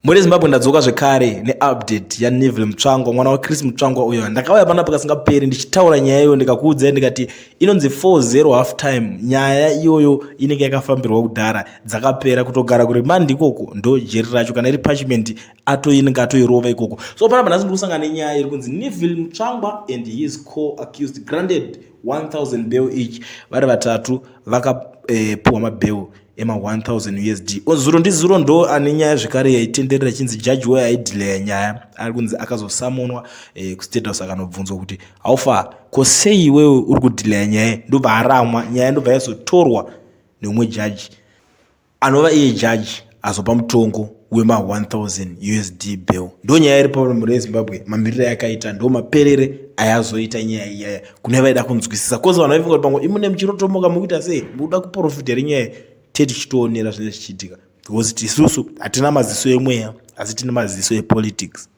Mhuri yeZimbabwe, ndadzoka zvekare neupdate yaNeville Mutsvangwa, mwana waChris Mutsvangwa uyo. Ndakauya panapa kasingaperi ndichitaura nyaya iyoyo, ndikakuudzai ndikati inonzi 40 half time. Nyaya iyoyo inenge yakafambirwa kudhara, dzakapera kutogara kuremand ikoko, ndo jeri racho kana iri parchment atoinenge atoirova ikoko. So panapa nhasi ndikusangana nenyaya iri kunzi Neville Mutsvangwa and his co-accused granted 1000 bail each. Vari vatatu vakapuwa mabail ema 1000 USD. Zuro ndizuro ndo ane nyaya zvekare yaitenderera chinzi jaji wayo aidhileya nyaya, ari kunzi akazosamonwa kuState House, akanobvunzwa kuti haufa ko sei iwewe uri kudhileya nyaya, ndobva aramwa nyaya, ndobva yazotorwa neumwe jaji anova iye jaji azopa mutongo wema 1000 USD bail. Ndo nyaya iri pamhuri yeZimbabwe, mamiriro ayakaita, ndo maperere ayazoita nyaya iyaya kune vaida kunzwisisa, 'cause vanhu vaifunga kuti pamwe imune muchirotomoka, mukuita sei, mukuda kuprofita here nyaya. Te tichitoonera zvinenge zvichiitika, because isusu hatina maziso emweya, asi tine maziso epolitics.